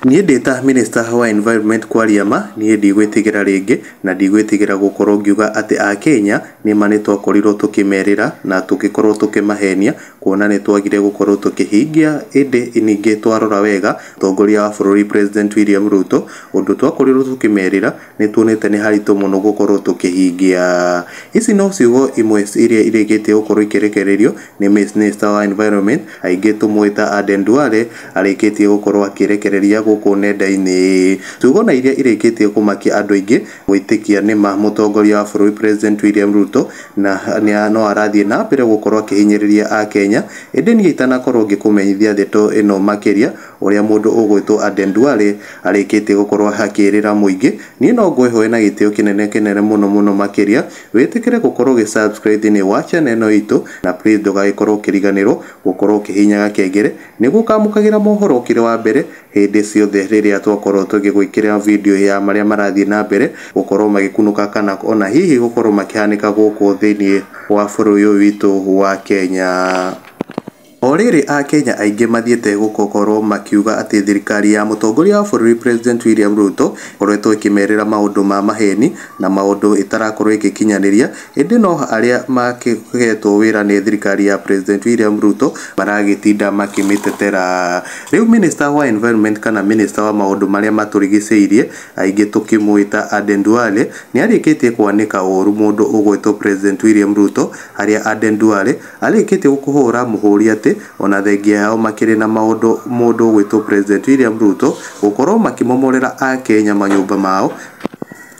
Niĩ ndĩ ta minister wa environment kwaria ma niĩ ndigwĩtigĩra rĩngĩ na ndigwĩtigĩra gũkorwo ngiuga atĩ akenya nĩma nĩtwakorirwo tũkĩmerĩra na tũgĩkorwo tũkĩmahenia kuona nĩtwagire gũkorwo tũkĩhingia ĩndĩ ningĩ twarora wega mũtongoria wa bũrũri President William Ruto ũndũ twakorirwo tũkĩmerĩra nĩtuonete nĩ haritũ mũno gũkorwo tũkĩhingia. Ici no ciugo imwe iria irĩkĩtie gũkorwo ikĩrekererio nĩ minister wa environment aingĩ tũmũĩ ta Aden Duale arĩkĩtie gũkorwo akĩrekereria gũkũ nenda-inĩ. Ciugo na iria irĩkĩtie kũmakia andũ aingĩ gwĩtĩkia nĩma mũtongoria wa bũrũri President William Ruto na no arathiĩ na mbere gũkorwo akĩhinyĩrĩria akenya ĩndĩ niĩ itanakorwo ngĩkũmenyithia ndeto ĩno makĩria ũrĩa mũndũ ũgwĩtwo Aden Duale arĩkĩtie gũkorwo akĩrĩra mũingĩ niĩ no ngwĩhoe na gĩtĩo kĩnene kĩnene mũno mũno makĩria wĩtĩkĩre gũkorwo ũgĩ subscribe thĩinĩ wa channel ĩno itũ na please ndũgagĩkorwo ũkĩriganĩrwo gũkorwo ũkĩhihinya gakengere nĩguo ũkamũkagĩra mohoro ũkĩrĩ wa mbere hĩndĩ ciothe rĩrĩa twakorwo tũgĩgwĩkĩrĩra video ya marĩa marathiĩ na mbere gũkorwo magĩkunũka kana ona hihi gũkorwo makĩhanĩka gũkũ thĩinĩ wa bũrũri ũyũ witũ wa Kenya. O rĩrĩ akenya aingĩ mathiĩte gũkorwo makiuga atĩ thirikari ya mũtongoria wa bũrũri President William Ruto ĩkoretwo ĩkĩmerĩra maũndũ ma maheni na maũndũ ĩtarakorwo ĩgĩkinyanĩria ĩndĩ no arĩa makĩhetwo wĩra nĩ thirikari ya President William Ruto maragĩtinda makĩmĩtetera. Rĩu minister wa environment kana minister wa maũndũ marĩa matũrigicĩirie aingĩ tũkĩmwĩta Aden Duale nĩ arĩkĩtie kwanĩka ũru mũndũ ũgwĩtwo President William Ruto harĩa Aden Duale arĩkĩtie kũhũra mũhũri atĩ ona thengia yao makĩrĩ na maũndũ mũndũ ũgwĩtwo President William Ruto gũkorwo makĩmomorera akenya manyũmba mao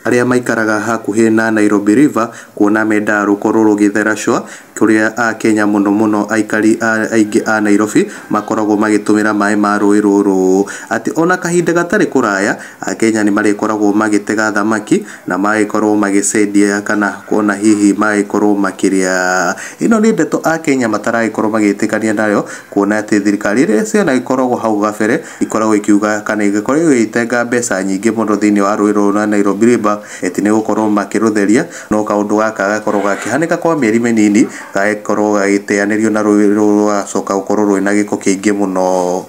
arĩa maikaraga hakuhĩ na Nairobi River kuona mendaga rũkorwo rũgĩthera cua kũrĩa akenya mũno mũno aikari aingĩ a Nairobi makoragwo magĩtũmĩra maĩ ma rũĩ rũrũ atĩ ona kahinda gatarĩ kũraya akenya nĩ marĩkoragwo magĩtega thamaki na magĩkorwo magĩcendia kana ona hihi magĩkorwo makĩrĩa. Ĩno nĩ ndeto akenya mataragĩkorwo magĩtĩkania nayo kuona atĩ thirikari iria cianagĩkoragwo hau gabere ikoragwo ikiuga kana igĩkorwo igĩtenga mbeca nyingĩ mũno thĩinĩ wa rũĩ rũrũ rwa Nairobi River eti nĩ gũkorwo makĩrũtheria no kaũndũ gaka gakorwo gakĩhanĩka kwa mĩeri mĩnini gagĩkorwo gagĩteanĩrio na rũĩ rũrũ rũgacoka gũkorwo rwĩna gĩko kĩingĩ mũno.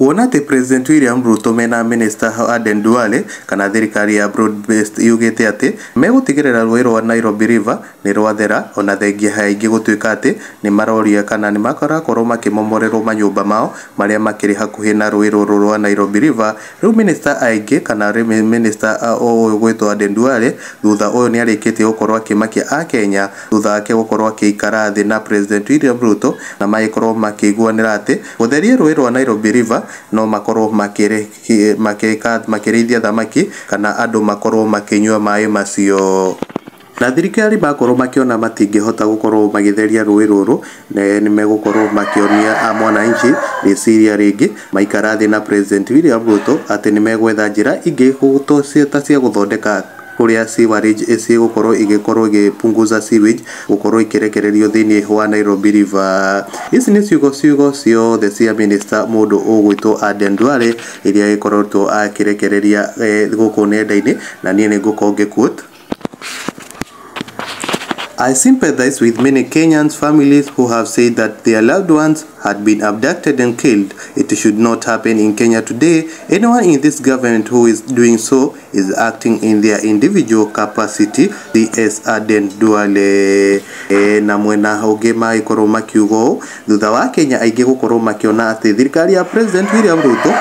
Kuona atĩ President William Ruto mena minister Aden Duale kana thirikari ya broad based yugĩte atĩ megũtigĩrĩra rũĩ rwa Nairobi River nĩ rwathera ona thengia aingĩ gũtuĩka atĩ nĩ maroria kana nĩ marakorwo makĩmomorerwo manyũmba mao marĩa makĩrĩ hakuhĩ na rũĩ rũrũ rwa Nairobi River. Rĩu minister aingĩ kana minister ũyũ ũgwĩtwo Aden Duale thutha ũyũ nĩ arĩkĩtie gũkorwo akĩmakia akenya thutha wake gũkorwo akĩikara thĩ na President William Ruto na magĩkorwo makĩiguanĩra atĩ gũtheria rũĩ rwa Nairobi River no makorwo makĩrĩithia thamaki kana andũ makorwo makĩnyua maĩ macio. Na thirikari makorwo makĩona matingĩhota gũkorwo magĩtheria rũĩ rũrũ nĩ megũkorwo makĩonia mwananchi rĩciria rĩngĩ maikara thĩ na President William Ruto atĩ nĩ megwetha njĩra ingĩ ta cia gũthondeka kũrĩa sewerage cigũkorwo igĩkorwo ĩgĩpunguza sewage gũkorwo ikĩrekererio thĩinĩ wa Nairobi River. Ici nĩ ciugo ciothe cia minister mũndũ ũgwĩtwo Aden Duale iria ĩkoretwo akĩrekereria gũkũ nenda-inĩ na niĩ nĩ ngũkorwo ngĩ quote. I sympathize with many Kenyans families who have said that their loved ones had been abducted and killed. It should not happen in Kenya today. Anyone in this government who is doing so is acting in their individual capacity. DS Aden Duale. Na mwena ũngĩ magĩkorwo makiuga ũũ thutha wa Kenya aingĩ gũkorwo makĩona atĩ thirikari ya President William Ruto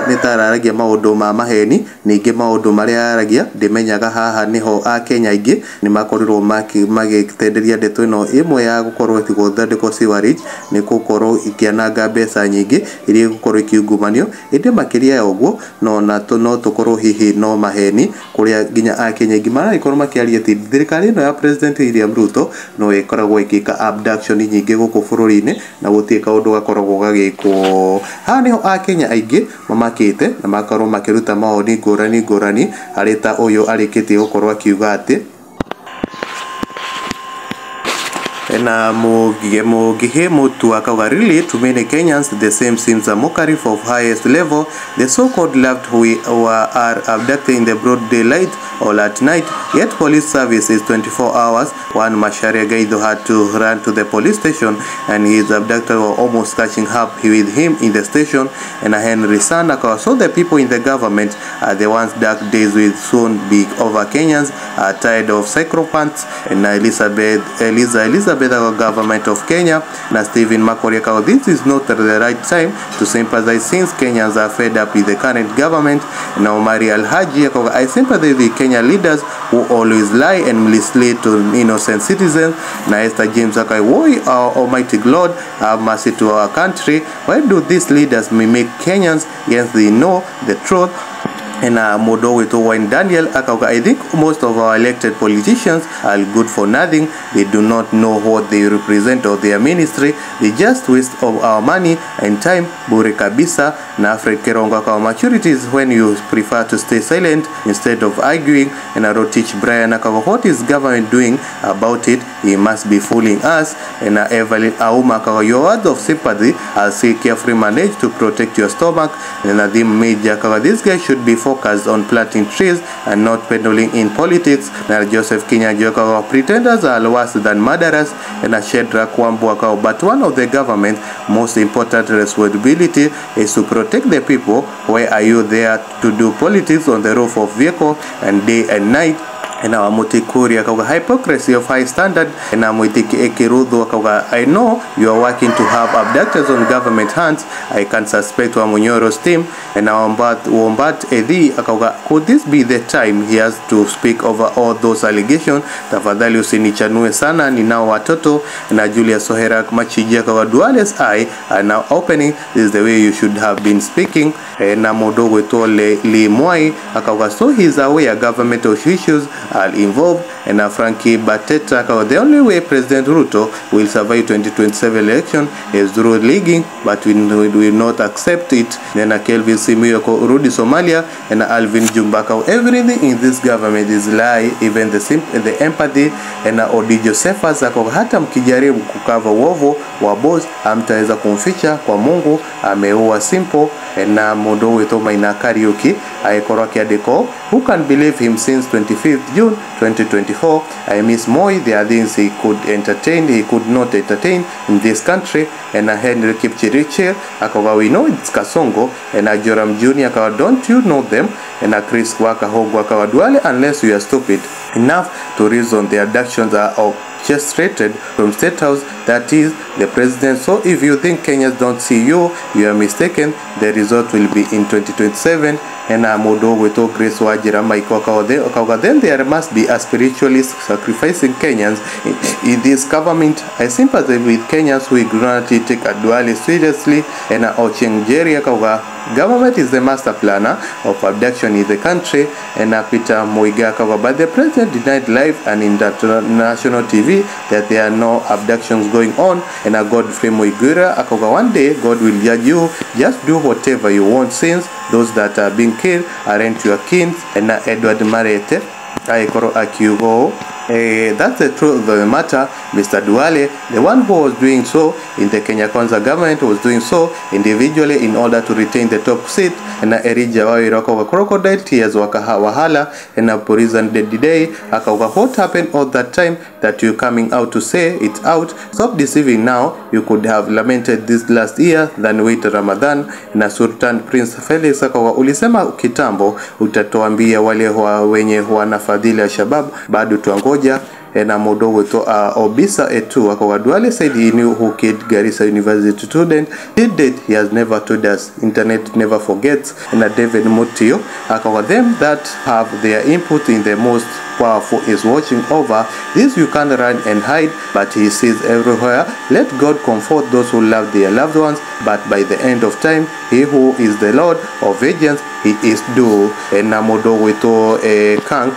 nĩ tararagia maũndũ ma maheni ningĩ maũndũ marĩa yaragia ndĩmenyaga haha nĩho akenya aingĩ nĩ makorirwo magĩtenderia ndeto ĩno ĩmwe ya gũkorwo ati gũthondekwo sewerage nĩ gũkorwo ikĩananga mbeca nyingĩ iria igũkorwo ikiungumanio ĩndĩ makĩria ya ũguo no na no tũkorwo hihi no maheni kũrĩa nginya akenya aingĩ maragĩkorwo makĩaria atĩ thirikari ĩno ya President William Ruto no ĩkoragwo ĩgĩka abduction nyingĩ gũkũ bũrũri-inĩ na gũtirĩ kaũndũ gakoragwo gagĩkwo. Haha nĩho akenya aingĩ mamakĩte na makorwo makĩruta mawoni ngũrani ngũrani harĩ ta ũyũ arĩkĩtie gũkorwo akiuga atĩ Na Mugihe Mutu akauga really to many Kenyans the same seems a mockery of highest level. The so-called loved who are abducted in the broad daylight or at night, yet police service is 24 hours. One Macharia Gaido had to run to the police station and his abductor were almost catching up with him in the station. And Henry San akauga so the people in the government are the ones dark days will soon be over. Kenyans are tired of psychopaths. And Elizabeth government of Kenya. Na Stephen Makori akauga this is not the right time to sympathize since Kenyans are fed up with the current government. Na Omari Alhaji akauga I sympathize with Kenya leaders who always lie and mislead to innocent citizens. Na Esther James akauga woi our almighty Lord have mercy to our country. Why do these leaders mimic Kenyans? Yes, they know the truth. And Modo with Wayne Daniel akauga I think most of our elected politicians are good for nothing. They do not know what they represent or their ministry. They just waste of our money and time. Bure kabisa. Na Alfred Kerongo akauga maturity is when you prefer to stay silent instead of arguing. And Rotich Brian akauga what is government doing about it? He must be fooling us. And Evelyn Auma akauga your words of sympathy are still carefully managed to protect your stomach. And Nadim Major akauga this guy should be focused on planting trees and not peddling in politics. Na Joseph Kinyanjui akauga pretenders are worse than murderers. And Shedrack Wambu akauga but one of the government's most important responsibility is to protect the people. Why are you there to do politics on the roof of vehicle and day and night? And our Mutikuri akauga hypocrisy of high standard. And Mwitiki Ekirudhu akauga I know you are working to have abductors on government hands. I can suspect Wamunyoro's team. And our Wombat Edi akauga could this be the time he has to speak over all those allegations? Tafadhali usinichanue sana ninao watoto. Na Julia Sohera Machiji akauga Duale's eye are now opening. This is the way you should have been speaking. Na Modogo Tole Limwai akauga so he's aware government officials are involved. And Frankie Bateta akauga the only way President Ruto will survive 2027 election is through leaguing, but we will not accept it. Then Kelvin Simiyu akauga Rudi Somalia. And Alvin Jumba akauga everything in this government is lie, even the empathy. And Odi Josephus akauga hata mkijaribu kukava uovu wa boss hamtaweza kumficha kwa Mungu ameua simple. Na Modo Wetoma ina Kariuki aikorwa kiandiko who can believe him since 25th June 2024. I miss Moi. There are things he could entertain, he could not entertain in this country. And Henry Kipchirchir akauga we know it's Kasongo. And Joram Jr. akauga don't you know them? And Chris Wakahogo akauga Duale unless you are stupid enough to reason the abductions are orchestrated from State House, that is the president. So if you think Kenyans don't see you, you are mistaken. The result will be in 2027. And Modo Weto Grace Wajira Mike akauga then there must be a spiritualist sacrificing Kenyans in this government. I sympathize with Kenyans who ignorantly take Duale seriously. And Ochieng Jerry akauga government is the master planner of abduction in the country. And Peter Muiga akauga but the president denied live and in that national TV that there are no abductions going on. And Godfrey Muigura akauga one day God will judge you. Just do whatever you want since those that are being killed aren't your kins. And Edward Marete aikoro akiugo that's the truth of the matter, Mr. Duale. The one who was doing so in the Kenya Kwanza government was doing so individually in order to retain the top seat. And Erija Wawira akauga crocodile tears wakaha wahala. And prison the day akauga what happened all that time that you coming out to say it's out? Stop deceiving now. You could have lamented this last year than wait Ramadan. Na Sultan Prince Felix akauga ulisema kitambo utatuambia wale wenye wanafadhili Al-Shabaab bado tuangoja. Na Modo to Obisa Etu akauga Duale said he knew who killed Garissa University student. Till date he has never told us. Internet never forgets. And David Mutio akauga them that have their input in the most powerful is watching over this. You can run and hide, but he sees everywhere. Let God comfort those who love their loved ones, but by the end of time, he who is the Lord of vengeance, he is due. And Modo Weto Kank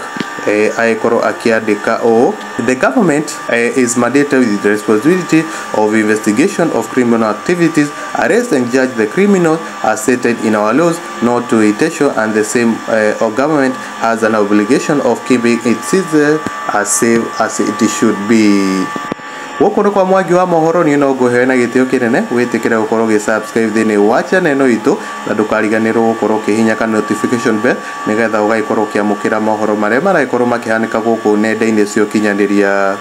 aikoro akiandika o the government is mandated with the responsibility of investigation of criminal activities, arrest and judge the criminals as stated in our laws, not to intention, and the same government has an obligation of keeping its citizens as safe as it should be. Gũkũ nĩ kwa Mwangi wa mohoro, niĩ no ngũhe na gĩtĩo kĩnene wĩtĩkĩre gũkorwo ũgĩ subscribe thĩinĩ wa channel ĩno itũ, na ndũkariganĩrwo gũkorwo ũkĩhihinya ka notification bell nĩgetha ũgagĩkorwo ũkĩamũkĩra mohoro marĩa maragĩkorwo makĩhanĩka gũkũ nenda-inĩ cia ũkinyanĩria.